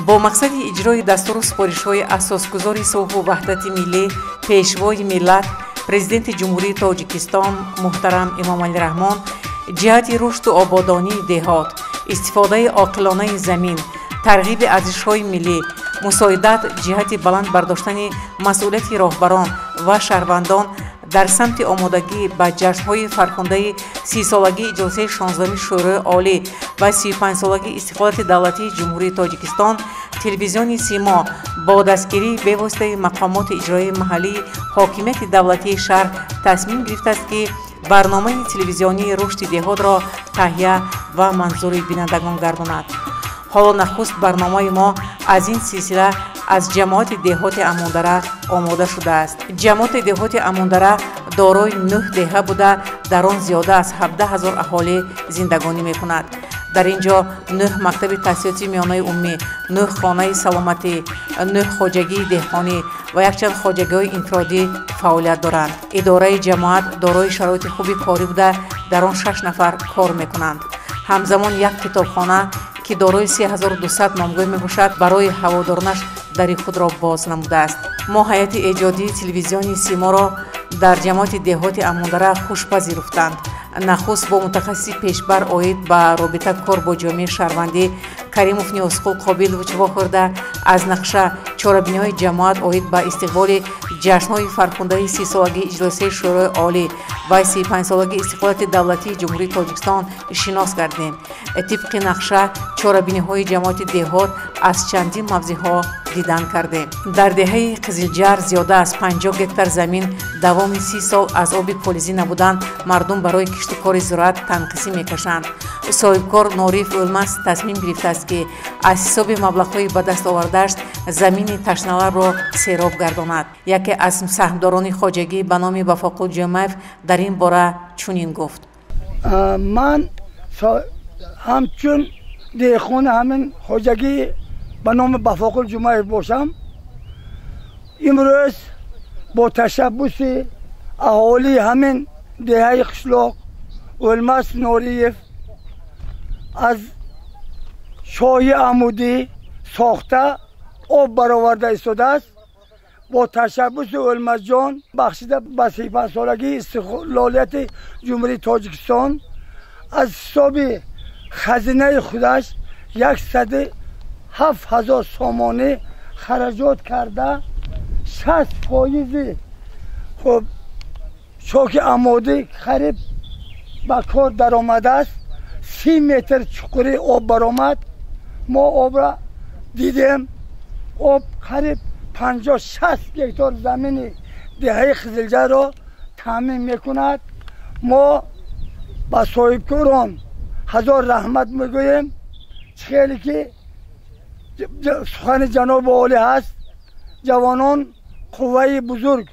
Бо мақсади иҷрои дастуру супоришҳои асосгузори сулҳу ваҳдати миллӣ, пешвои миллат, Президенти Ҷумҳурии Тоҷикистон муҳтарам Эмомалӣ Раҳмон ҷиҳати рушду ободонии деҳот, истифодаи оқилонаи замин, тарғиби арзишҳои миллӣ, мусоидат ҷиҳати баланд бардоштани масъулияти роҳбарон ва шаҳрвандон дар самти омодагӣ ба ҷашнҳои фархундаи 30-солагии иҷлосияи 16-уми Шӯрои Олӣ ва 35-солагии истиқлолияти давлатии Ҷумҳурии Тоҷикистон, телевизиони Симо бо дастгирии бевоситаи мақомоти иҷроияи маҳаллии ҳокимияти давлатии шаҳр тасмим гирифтааст, ки барномаи телевизионии рушди деҳотро таҳия ва манзури бинандагон гардонад. Ҳоло нахуст барномаи мо аз ин силсила аз ҷамоати деҳоти Амондара омода шудааст. Ҷамоати деҳоти Амондара дорои 9 деҳа буда, дар он зиёда аз 17 ҳазор аҳолӣ зиндагонӣ мекунад. Дар ин ҷо 9 мактаби таҳсилоти миёнаи умумӣ, 9 хонаи саломатӣ, 9 хоҷагии деҳқонӣ ва якчанд хоҷагиҳои инфиродӣ фаъолият доранд. Идораи ҷамоат дорои шароити хуби корӣ буда, дар он 6 нафар кор мекунанд. Ҳамзамон як китобхона, ки дорои 3200 номгӯй мебошад, барои ҳаводоронаш дари худро боз намудааст. Мо ҳайати эҷодии телевизиони Симоро дар ҷамоати деҳоти Амондара хушпазируфтанд. Нахуст бо мутахассиси пешбар оид ба робита кор бо ҷомеаи шаҳрвандӣ Каримов Ниёзқул Қобилович вохӯрда, аз нақша чорабиниҳои ҷамоат оид ба истиқболи ҷашнҳои фархундаи 30-солагии иҷлосияи Шӯрои Олӣ ва 35-солагии истиқлолияти давлатии Ҷумҳурии Тоҷикистон шинос гардем. Тибқи нақша чорабиниҳои ҷамоати деҳот аз чандин мавзеъҳо дидан кардем. Дар деҳаи Қизилҷар зиёда аз 50 гектар замин давоми 30 сол аз оби полизӣ набудан мардум барои кишту кори зироат танқисӣ мекашанд. Соҳибкор Нориф Ӯлмас тасмим гирифтааст, ки аз ҳисоби маблағҳои ба даст овардааш замини ташналабро сероб гардонад. Яке аз саҳмдорони хоҷагӣ ба номи Вафоқул Ҷумаев дар ин бора чунин гуфт: Ман ҳамчун деҳқони ҳамин хоҷагӣ ба номи Вафоқул Ҷумаев бошам, имрӯз бо ташаббуси аҳолии ҳамин деҳаи қишлоқ Ӯлмас Нориев аз чоҳи амудӣ сохта об бароварда истодааст. Бо ташаббуси Ӯлмасҷон бахшида ба 35-солагии истиқлолияти Ҷумҳурии Тоҷикистон аз ҳисоби хазинаи худаш 107 ҳазор сомонӣ хараҷот карда, 60% хуб чоки амодӣ қариб ба кор даромадааст. 30 метр чуқури об баромад. Мо обра дидем, об қариб 50-60 гектар замини деҳаи Қизилҷарро таъмин мекунад. Мо ба соҳибкорон ҳазор раҳмат мегӯем. Хеле ки сухани ҷаноби олӣ ҳаст, ҷавонон қувваи бузург,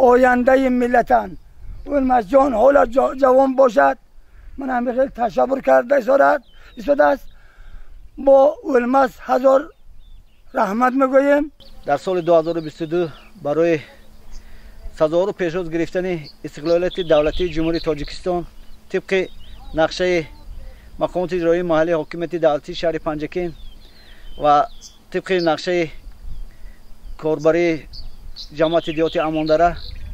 ояндаи миллатанд. Ӯлмасҷон ҳоло ҷавон бошад, ман ҳамин хел ташаббур карда истодааст. Бо Ӯлмас ҳазор раҳмат мегӯем. Дар соли 2022 барои сазовору пешвоз гирифтани истиқлолияти давлатии Ҷумҳурии Тоҷикистон тибқи нақшаи мақомоти иҷроии маҳаллии ҳокимияти давлатии шаҳри Панҷакент ва тибқи нақшаи корбарии ҷамоати деҳоти Амондара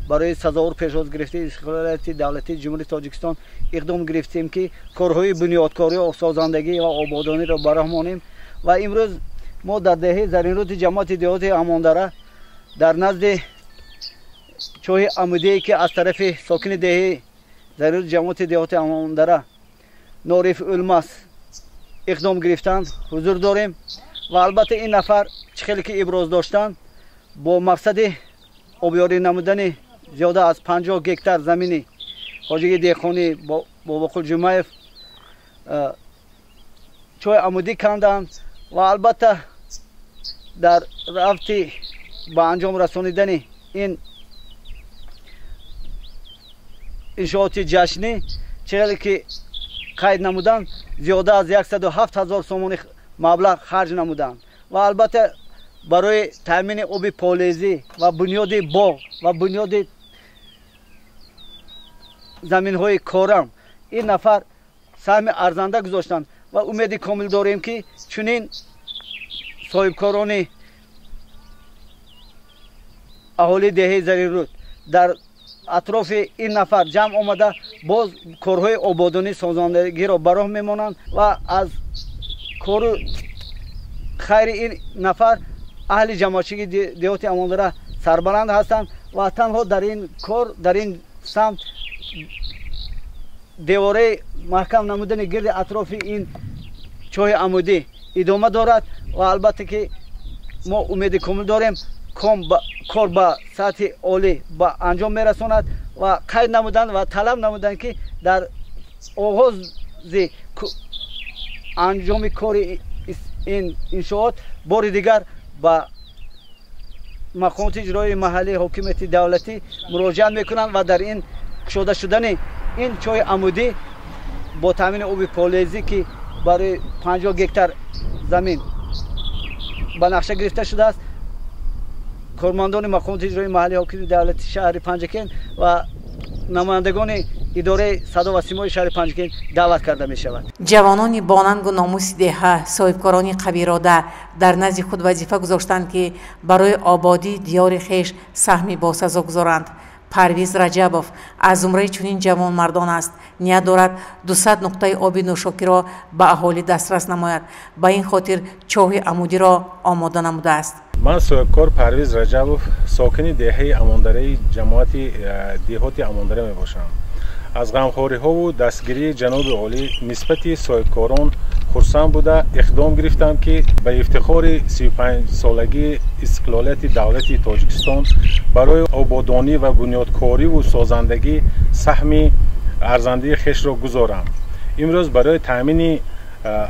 барои сазовор пешвоз гирифтани истиқлолияти давлатии Ҷумҳурии Тоҷикистон иқдом гирифтем, ки корҳои бунёдкорӣ, созандагӣ ва ободониро ба роҳ монем. Ва имрӯз мо дар деҳаи Заринруди ҷамоати деҳоти Амондара дар назди чоҳи амудие, ки аз тарафи сокини деҳаи Заринруди ҷамоати деҳоти Амондара Нориф Ӯлмас иқдом гирифтанд, ҳузур дорем. Ва албатта ин нафар чӣ хеле ки иброз доштанд, бо мақсади обёрӣ намудани зиёда аз 50 гектар замини хоҷагии деҳқонӣ Бобоқул Ҷумаев чоҳи амудӣ канданд ва албатта дар рафти ба анҷом расонидани ин иншооти ҷашнӣ чӣ хеле ки қайд намуданд, зиёда аз 107 ҳазор сомонӣ маблағ харҷ намуданд. Ва албатта барои таъмини оби полезӣ ва бунёди боғ ва бунёди заминҳои корам ин нафар саҳми арзанда гузоштанд ва умеди комил дорем, ки чунин Соҳибкорони аҳолии деҳаи Заринруд дар атрофи ин нафар ҷамъ омада боз корҳои ободонӣ созандагиро ба роҳ мемонанд ва аз кору хайри ин нафар аҳли ҷамоатчигии деҳоти Амондара сарбаланд ҳастанд ва танҳо дар ин кор, дар ин самт девораи маҳкам намудани гирди атрофи ин чоҳи амудӣ идома дорад ва албатта ки мо умеди комил дорем, кор ба сатҳи олӣ ба анҷом мерасонад ва қайд намуданд ва талаб намуданд, ки дар оғози анҷоми кори ин иншоот бори дигар ба мақомоти иҷроии маҳаллии ҳокимияти давлатӣ муроҷиат мекунанд ва дар ин кушода шудани ин чоҳи амудӣ бо таъмини оби полезӣ, ки барои 50 гектар замин ба нақша гирифта шудааст, кормандони мақомоти иҷроии маҳаллии ҳокимияти давлати шаҳри Панҷакент ва намояндагони идораи садо ва симои шаҳри Панҷакент даъват карда мешавад. Ҷавонони бонангу номуси деҳа, соҳибкорони қавирода дар назди худ вазифа гузоштанд, ки барои ободии диёри хеш саҳми босазо гузоранд. Парвиз Раҷабов аз зумраи чунин ҷавонмардон аст. Ният дорад 200 нуқтаи оби нӯшокиро ба аҳолӣ дастрас намояд. Ба ин хотир чоҳи амудиро омода намудааст. Ман соҳибкор Парвиз Раҷабов, сокини деҳаи Амондараи ҷамоати деҳоти Амондара мебошам. Аз ғамхориҳову дастгирии ҷаноби олӣ нисбати соҳибкорон хурсанд буда, иқдом гирифтам, ки ба ифтихори 35-солагии истиқлолияти давлати Тоҷикистон барои ободонӣ ва бунёдкориву созандагӣ саҳми арзандаи хешро гузорам. Имрӯз барои таъмини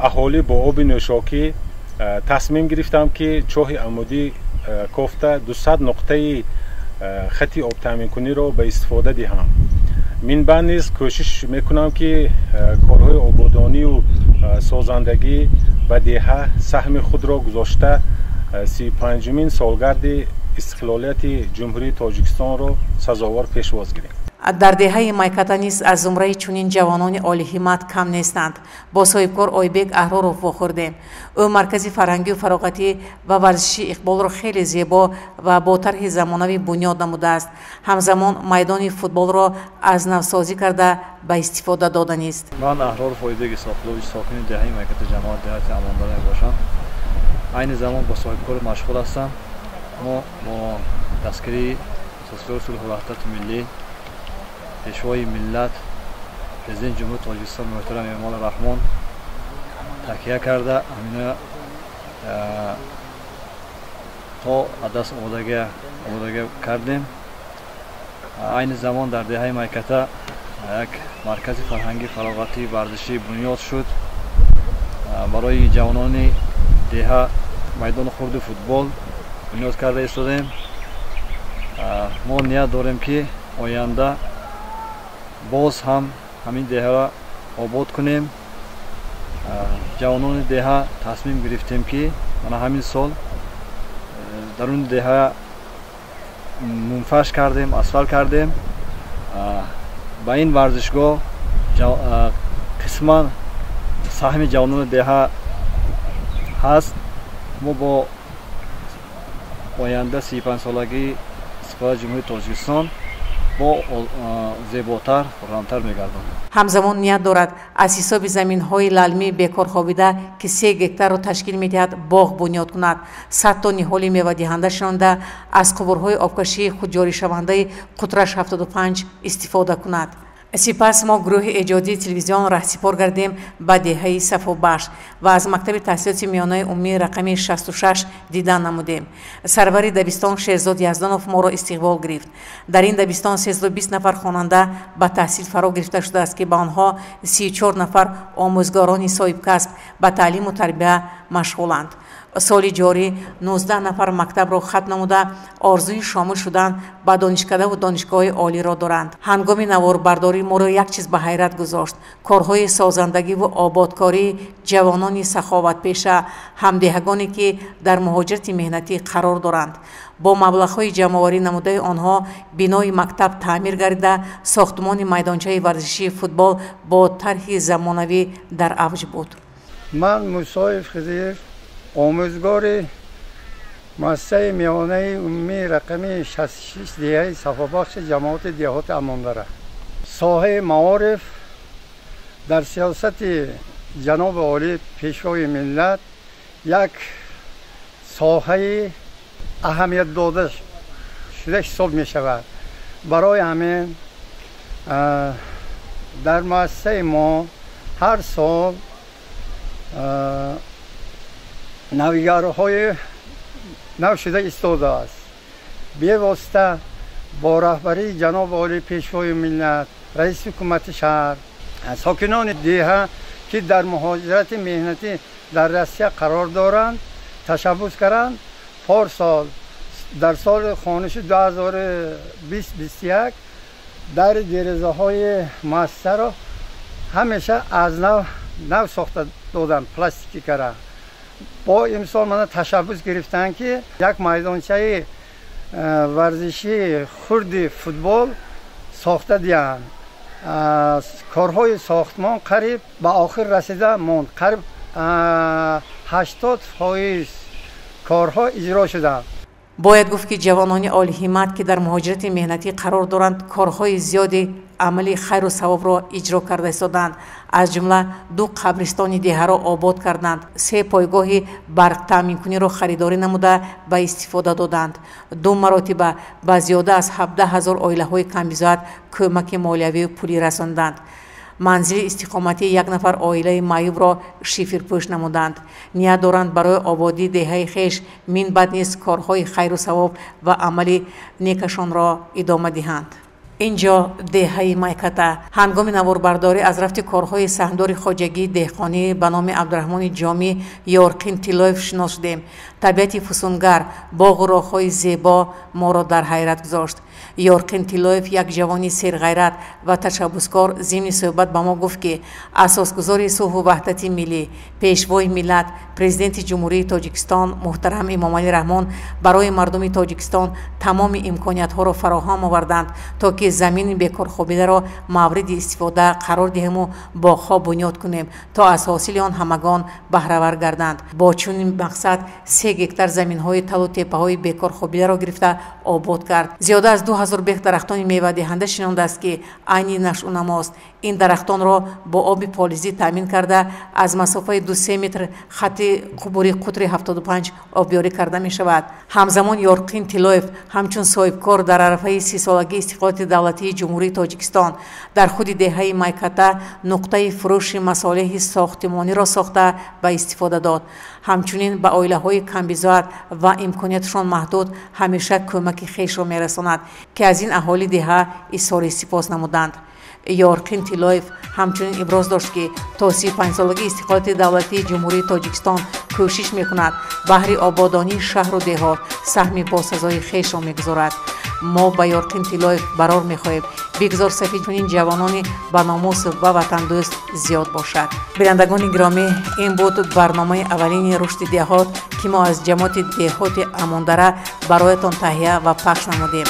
аҳолӣ бо оби нӯшокӣ тасмим гирифтам, ки чоҳи амудӣ кофта 200 нуқтаи хати обтаъминкуниро ба истифода диҳам. Минбаъд низ кӯшиш мекунам, ки корҳои ободонию созандагӣ ба деҳа саҳми худро гузошта, 35-умин солгарди истиқлолияти Ҷумҳурии Тоҷикистонро сазовор пешвоз гирем. Дар деҳаи Майката низ аз зумраи чунин ҷавонони олиҳиммат кам нестанд. Бо соҳибкор Ойбек Аҳроров вохӯрдем. Ӯ маркази фарҳангию фароғатӣ ва варзишии Иқболро хеле зебо ва бо тарҳи замонавӣ бунёд намудааст. Ҳамзамон майдони футболро аз навсозӣ карда ба истифода доданист. Ман Аҳроров Ойбек Исоқулович, сокини деҳаи Майката, ҷамоат деҳати Амондара мебошам. Айни замон бо соҳибкор машғул ҳастам. Мо бо дастгирии Асосгузори сулҳу ваҳдати миллӣ, Пешвои миллат, Президенти Ҷумҳурии Тоҷикистон муҳтарам Эмомалӣ Раҳмон такя карда, ҳамина то даст омодага кардем. Айни замон дар деҳаи Майката як маркази фарҳангӣ, фароғатӣ, варзишӣ бунёд шуд. Барои ҷавонони деҳа майдони хурди футбол бунёд карда истодем. Мо ният дорем, ки оянда боз ҳам ҳамин деҳаро обод кунем. Ҷавонони деҳа тасмим гирифтем, ки мана ҳамин сол даруни деҳа мунфарш кардем, асфалт кардем. Ба ин варзишгоҳ қисман саҳми ҷавонони деҳа ҳаст. Мо бо оянда 35-солагии истиқлолияти Ҷумҳурии Тоҷикистон бо зеботар, хуррамтар мегардонад. Ҳамзамон ният дорад аз ҳисоби заминҳои лалмӣ бекор хобида, ки 3 гектарро ташкил медиҳад, боғ бунёд кунад. 100 то ниҳоли мевадиҳанда шинонда, аз қубурҳои обкашии худҷоришавандаи қутраш 75 истифода кунад. Сипас мо гурӯҳи эҷодии телевизион раҳсипор гардем ба деҳаи Сафобахш ва аз мактаби таҳсилоти миёнаи умумии рақами 66 дидан намудем. Сарвари дабистон Шерзод Яздонов моро истиқбол гирифт. Дар ин дабистон 320 нафар хонанда ба таҳсил фаро гирифта шудааст, ки ба онҳо 34 нафар омӯзгорони соҳибкасб ба таълиму тарбия машғуланд. Соли ҷорӣ 19 нафар мактабро хатм намуда, орзуи шомил шудан ба донишкадаву донишгоҳҳои олиро доранд. Ҳангоми наворбардорӣ моро як чиз ба ҳайрат гузошт: корҳои созандагиву ободкории ҷавонони саховатпеша, ҳамдеҳагоне, ки дар муҳоҷирати меҳнатӣ қарор доранд. Бо маблағҳои ҷамъоварӣ намудаи онҳо бинои мактаб таъмир гардида, сохтмони майдончаи варзишии футбол бо тарҳи замонавӣ дар авҷ буд. Ман Мусоев Хизиев, Омӯзгори муассисаи миёнаи умумии рақами 66 деҳаи Сафобахши ҷамоати деҳоти Амондара. Соҳаи маориф дар сиёсати ҷаноби олӣ Пешвои миллат як соҳаи аҳамият дода шуда ҳисоб мешавад. Барои ҳамин дар муассисаи мо ҳар сол навигарҳои нав шуда истодааст. Бевосита бо раҳбарии ҷаноби олӣ Пешвои миллат, раиси ҳукумати шаҳр, сокинони деҳа ки дар муҳоҷирати меҳнатӣ дар Россия қарор доранд, ташаббус карданд. Порсол дар соли хониши 2020-21 дари дерезаҳои муассисаро ҳамеша аз нав сохта доданд, пластикӣ карда. Бо имсол мана ташаббус гирифтанд ки як майдончаи варзишии хурди футбол сохта диҳанд. Корҳои сохтмон қариб ба охир расида монд. Қариб 80% корҳо иҷро шуданд. Бояд гуфт, ки ҷавонони олиҳиммат, ки дар муҳоҷирати меҳнатӣ қарор доранд, корҳои зиёди амали хайру савобро иҷро карда истоданд. Аз ҷумла 2 қабристони деҳаро обод карданд, 3 пойгоҳи барқтаъминкуниро харидорӣ намуда ба истифода доданд, 2 маротиба ба зиёда аз 17 ҳазор оилаҳои камбизоат кӯмаки молиявию пулӣ расонданд. Манзили истиқоматии як нафар оилаи маъюбро шифрпӯш намуданд. Ният доранд барои ободии деҳаи хеш мин баъд низ корҳои хайру савоб ва амали некашонро идома диҳанд. Инҷо деҳаи Майката. Ҳангоми наворбардорӣ аз рафти корҳои саҳмдори хоҷагии деҳқонӣ ба номи Абдураҳмони Ҷомӣ Ёрқин Тиллоев шинос шудем. Табиати фусунгар, боғу роҳҳои зебо моро дар ҳайрат гузошт. Ёрқин Тиллоев як ҷавони серғайрат ва ташаббускор зимни суҳбат ба мо гуфт, ки асосгузори сулҳу ваҳдати миллӣ, Пешвои миллат, Президенти Ҷумҳурии Тоҷикистон муҳтарам Эмомалӣ Раҳмон барои мардуми Тоҷикистон тамоми имкониятҳоро фароҳам оварданд, то ки замини бекорхобидаро мавриди истифода қарор диҳему боғҳо бунёд кунем, то аз ҳосили он ҳамагон баҳравар гарданд. Бо чунин мақсад 3 гектар заминҳои талу теппаҳои бекорхобидаро гирифта обод кард. Зиёда аз 2000 бех дарахтони мевадиҳанда шинондааст, ки айни нашъунамост. Ин дарахтонро бо оби полизӣ таъмин карда, аз масофаи 2-3 метр хати қубури қутри 75 обёрӣ карда мешавад. Ҳамзамон Ёрқин Тиллоев ҳамчун соҳибкор дар арафаи 30-солагии истиқлолияти давлатии Ҷумҳурии Тоҷикистон дар худи деҳаи Майката нуқтаи фурӯши масолеҳи сохтимониро сохта ба истифода дод. Ҳамчунин ба оилаҳои камбизоат ва имконияташон маҳдуд ҳамеша кӯмаки хешро мерасонад, ки аз ин аҳоли деҳа изҳори сипос намуданд. Ёрқин Тиллоев ҳамчунин иброз дошт, ки то 35-солагии истиқлолияти давлатии Ҷумҳурии Тоҷикистон кӯшиш мекунад баҳри ободонии шаҳру деҳот саҳми босазои хешро мегузорад. Мо ба Ёрқин Тиллоев барор мехоҳем, бигзор сафи чунин ҷавонони баномус ва ватандӯст зиёд бошад. Бинандагони гиромӣ, ин буд барномаи аввалини рушди деҳот, ки мо аз ҷамоати деҳоти Амондара бароятон таҳия ва пахш намудем.